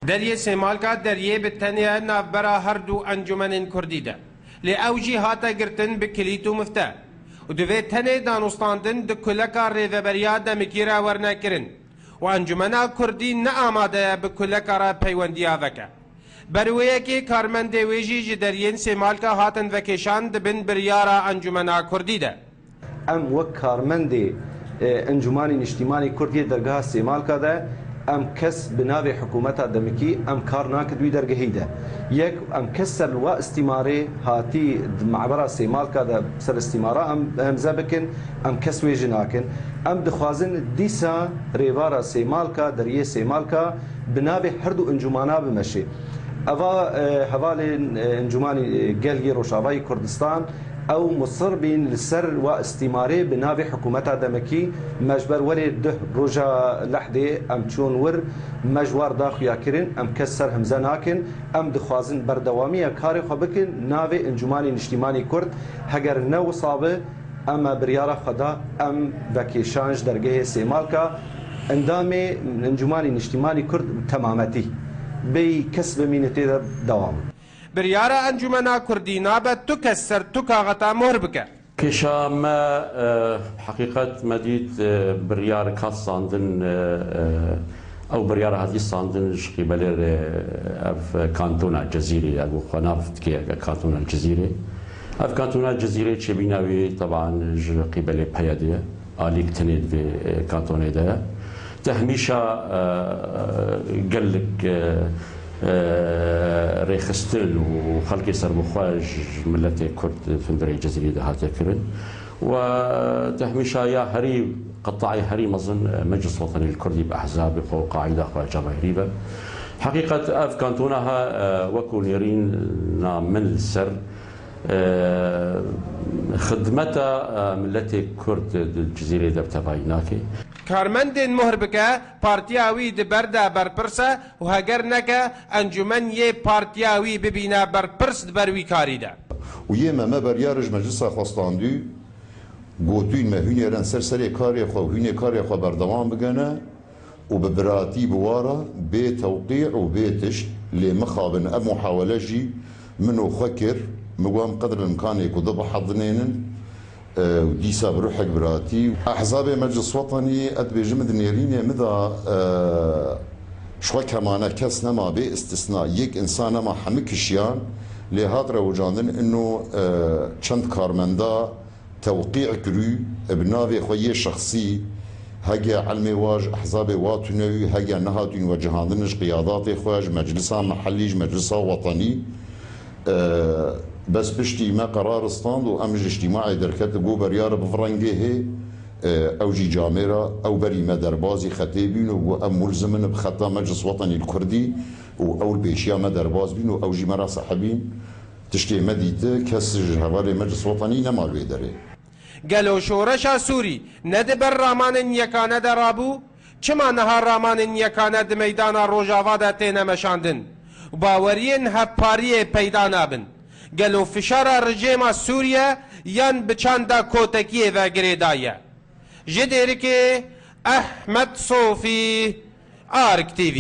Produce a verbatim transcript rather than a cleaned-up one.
Deriyê Sêmalka deriyê bi tenê ye navbera her du encûmenên kurdî de. Lê ew jî hate girtin bi kilît û mifte û divê tenê danûstandin di kuleka rêveberiya demikî re werne kirin û encûmena kurdî ne amade ye bi kuleka re peywendiya veke. Ber wê yekê karmendê wê jî ji deriyên Sêmalka hatin vekêşan di bin biryara encûmena kurdî de. Em wek karmendê, e, Encûmanî Niştîmanî Kurd yê dergeha Sêmalka de, em kes bi navê hikûmeta demikî em kar nakin wî dergehî de. Yek, em kes ser li wa îstîmarê hatî di mabera Sêmalka de ser îstîmara em hemze bikin, em kes wê jî nakin. Em dixwazin dîsa rêvara Sêmalka, deriyê Sêmalka bi navê her du encûmana bimeşê. Eva, e, hevalên, e, Encûmanî, e, Gel yê Rojavayî Kurdistan, ew musir bîn li ser wa îstîmarê bi navê hikûmeta demekî, me ji ber werê duh roja lehdê em çûn wir, me ji war da xuya kirin, em kes ser himze nakin, em dixwazin berdewamiya karê xwe bikin, navê Encûmanî Niştîmanî Kurd, heger ne wisa be, em e biryara xwe da, em vekêşan ji dergehê Sêmalka, endamê Encûmanî Niştîmanî Kurd bi temametî, bêyî kes bimîne tê de dewam. Biryara Encûmena Kurdî nabe tu kes ser tu kaxeta mohr bike. Kêşa me, e, heqîqet me dît, e, biryar hat standin, e, e, ew biryara hatî standin ji qîbelê re ev kantona Cezîrê, ev xwe nav dike kantona Cezîrê. Ev kantona Cezîrê çêbîna wî teban ji qîbelê P Y D'ê ye. Alîk tenê di vê, e, kantonê de ye. Te hemîşa, e, gelek, e, e, rêxistin û xelkê serbixwe ji, ji miletê Kurd di hundirê Cezîrê de hate kirin. Û te hemîşa ya herî, qetayê herî mezin, e, Meclis Wetenî li Kurdî bi ehzabê xwe û qaîda xwe cemaêrî be. Heqîqet ev kantona ha, e, wekû nêrîna min li ser, e, xidmeta, e, miletê Kurd di Cizîrê de bi tevayî nake. Karmendên mohr bike, partiya wî di ber de berpirs e û heger neke, encûmen yê partiya wî bibîne berpirs di ber wî karî de. Û yê me, me beryar ji meclisa xwe standî, gotûyn me hûnêrin ser serê karê xwe û hûnê karê xwe berdewam bigene û bi biratî bi wara bê tewqî û bê tişt, lê mixabin ev muhawele jî min û xwe kir, min got em qedr imkanê ku dibihedinênin, e, û dîsa bi ruhek biratî. Ehzabê Meclis Wetenî, ez dibêjim di nêrînê min de, e, ji xwe kemane kes nema, bê istisna, yek insan nema, hemî kişiyan, lê hat rewicandin ino, e, çend karmenda tewqî kirû, bi navê xwe yê şexsî, hege elmê wa ji ehzabê wa tune wî, hege nehatûn wecihandin ji qiyadatê xwe, ji meclisa mehellî, ji meclisa wetenî, e, bes piştî me qerar stand û em ji îctîmaê derket, got beryar bi vî rengê hê, e, ew jî camêra, ew berî me derbazî xetê bîn û got em mulzim in bi xeta Meclis Wetenî li Kurdî û ew li pêşiya me derbaz bîn û ew jî me re sehibîn. Tiştê me dîti, kes ji hevalê Meclis Wetenî nema li wê derê. Gelo şoreşa Sûrî ne di ber ramanên yekane de rabû? Çima niha ramanên yekane di meydana Rojava de têne meşandin û baweriyên hevpariyê peyda nabin? Gelo fişara rejêma Sûriye yan bi çanda kotekiyê ve girêdaye? Ji Dêrikê Ehmed Sofî, Ark T V.